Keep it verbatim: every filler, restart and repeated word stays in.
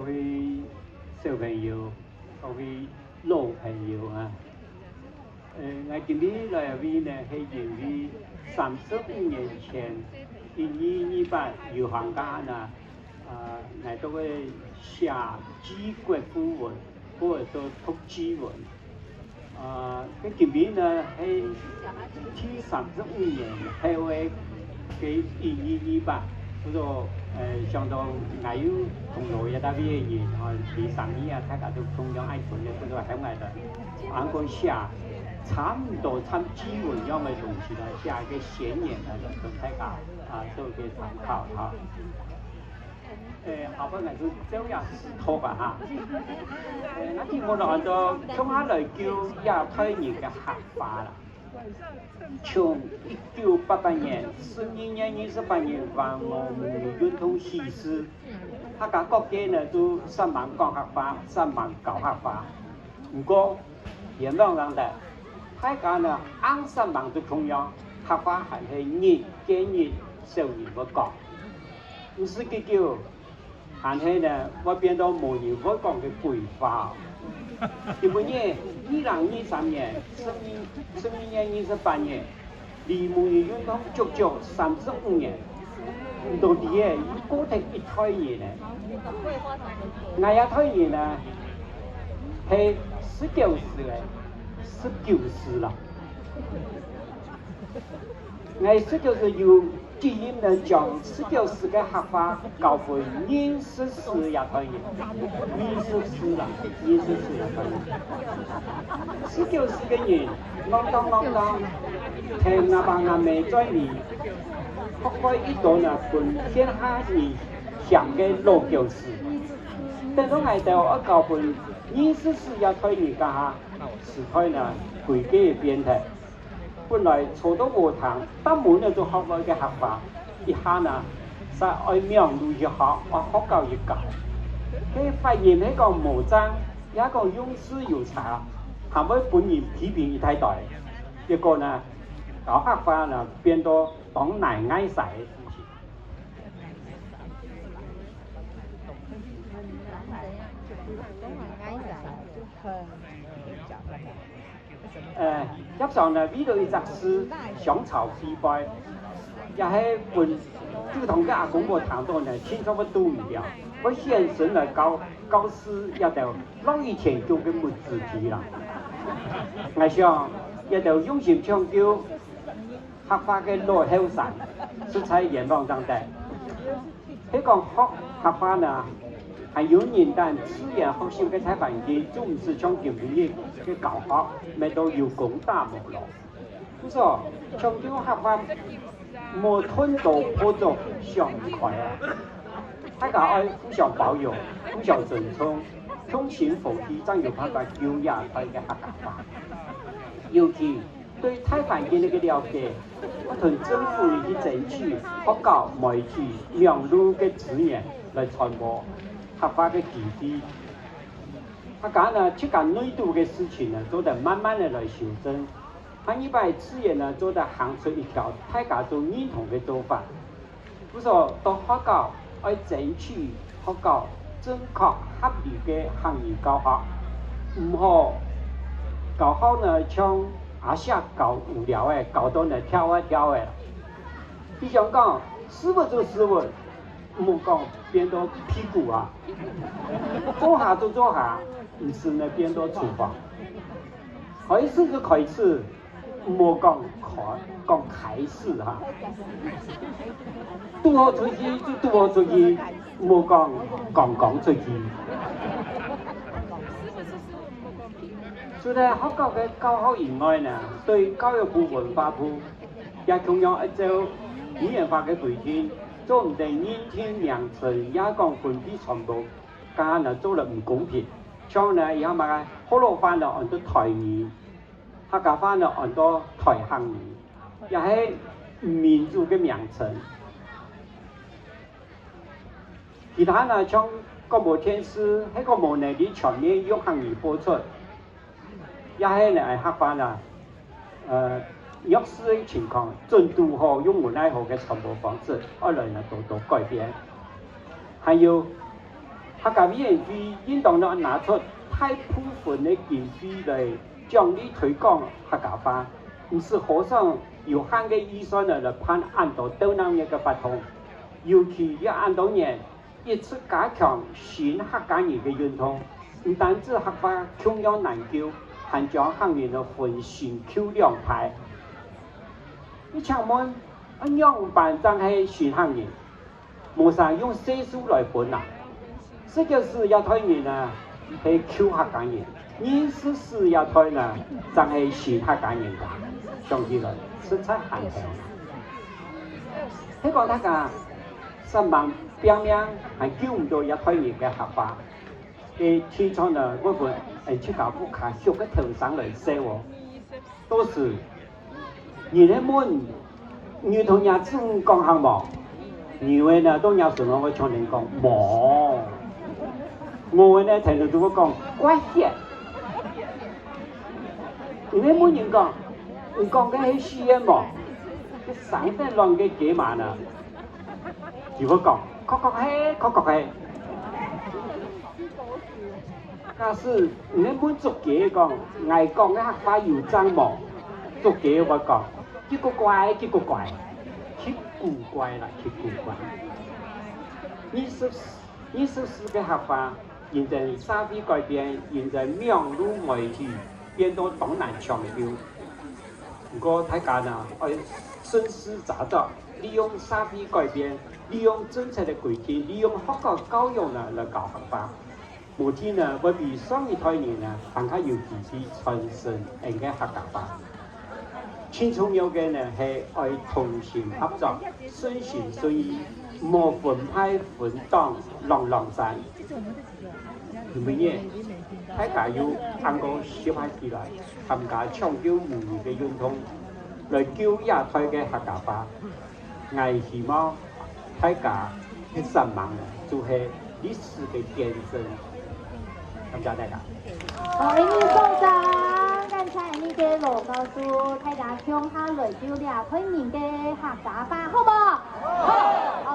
各位小朋友，各位老朋友啊，呃，𠊎今日來這位呢，係因為三十五年前，一二二八遊行該下呢，啊，𠊎都會寫祭國訃文，或者說讀祭文。 啊，該今年呢，係第三十五年後个，个一二二八，故所，呃，想到𠊎有同老一代个人，啊，第三二啊，大家都同樣愛存个，故所喊𠊎个，恁个寫，差毋多參祭文樣个東西來寫个宣言來同大家，啊，做一個參考哈。 誒，後背𠊎就照樣試讀啊哈。誒，𠊎今日來安到共下來救這代人个客話啦。從一九八八年十二月二十八日，還我母語運動起始，客家各界呢都煞猛講客話，煞猛教客話。毋過，冤枉人了，大家呢硬煞猛都共樣，客話還係日見日少人會講。 毋使幾久，還係呢會變到無人會講个鬼話。今晡日，二零二三年十二，十二月二十八日，離母語運動足足三十五年，毋知欸，又過忒一代人呢。𠊎這代人呢，係十九世个，十九世啦。 𠊎十九世有責任呢，將十九世个客話教分二十世這代人，二十世啦，二十世這代人。十九世个人，戇當戇當，聽吾爸吾姆嘴裡，學會一多呢，分天下人嫌个老舊詞。等到𠊎兜愛教分二十世這代人該下，時代呢，規個變忒。 本來坐到禾埕，逐門仔都學會个客話，一下呢，煞愛網路去學，愛學校去教。該發音係講無正，也講用字有差，還會分人批評一大堆。結果呢，教客話呢，變到當難挨殺个事情。 呃，葉紹呢，為著一隻字，相吵非敗，也係分祖堂个阿公婆聽到呢，盡做會堵毋了，會現身來教，教示這兜落雨天救个母子體啦。𠊎想，這兜用心搶救 客話个老後生，實在冤枉正得。係講學客話呢，還有人等自然學習个大環境，就毋使像今晡日个教學，乜都有攻打無落。故所，搶救客話，無斷刀破竹想毋開啊！大家愛互相包容，互相尊重，同心合力，正有辦法救這代个客家話。尤其 對大環境个了解，愛同政府去爭取學校、媒體、網路个資源來傳播客話个機會。客家呢，自家內肚个事情呢，做得慢慢个來修正。下二擺自然呢，做得行出一條大家都認同个做法。 故所到學校愛爭取學校正確合理个客語教學，毋好教學呢像阿舍教無聊仔，教到呢跳啊跳仔。佢想講，食物就食物，毋好講變到屁股啊。坐下就坐下，毋使呢變到廚房。開始就開始， 毋好講開，講開始哈。堵好出去就堵好出去，毋好講剛剛出去。除了學校个教學以外呢，對教育部、文化部也共樣愛照語言法个規定，做毋得認定名稱，也講分別傳播，該下呢做了毋公平。像呢，以後嘛，學老話呢安到台語， 客家話呢安到台客語，也係民族个名稱。其他呢，像廣播電視，係講無能力全面用客語播出，也係呢客話呢，呃，弱勢个情況，準堵好用無奈何个傳播方式，愛來呢多多改變。還有，客家委員會應當愛拿出大部分个經費來獎勵推廣客家話，毋使好像有限个預算來辦恁多鬥鬧熱个活動。尤其這恁多年，一直加強新客家人个運動，毋單止客話共樣難救，還將客人个分新舊兩派。你請問，愛仰般正係新客人？ 無啥用歲數來分啊。十九歲這代人啊，係舊客家人；二十歲這代呢，正係新客家人啊。想起來，實在還好。係講大家煞猛拚命，還救毋到這代人个客話，該天窗呢，會分𫣆自家屋下畜个頭牲來笑哦。 到時，人會問：「你同若子女講客無？」牛仔呢，到若身項會像人講：「無。」鵝仔呢，聽著就會講：「怪歇。」人會問人講：「你講个係四縣無？」該生得卵个雞嫲呢，佢會講：「確確係，確確係。」 假使你問竹雞講：「𠊎講个客話有正無？」竹雞會講：「奇古怪，奇古怪，奇古怪啦，奇古怪。」二十，二十世个客話，因為社會改變，因為網路媒體變到當難搶救。 毋過大家呢，愛順勢抓著，利用社會改變，利用政策个規定，利用學校教育呢來教學吧。無定呢，會比上一代人呢，還較有機會傳承𫣆个客家話。盡重要个呢，係愛同心合作，順心順意，莫分派分黨，浪浪散。 今晡日，大家又恁樣集合起來，參加搶救母語个運動，來救這代个客家話。𠊎希望大家个煞猛呢，就係歷史个見證。感謝大家。好，𫣆俚送上，感謝𫣆俚个羅教授，大家共下來救這代人个客家話，好無？好。好，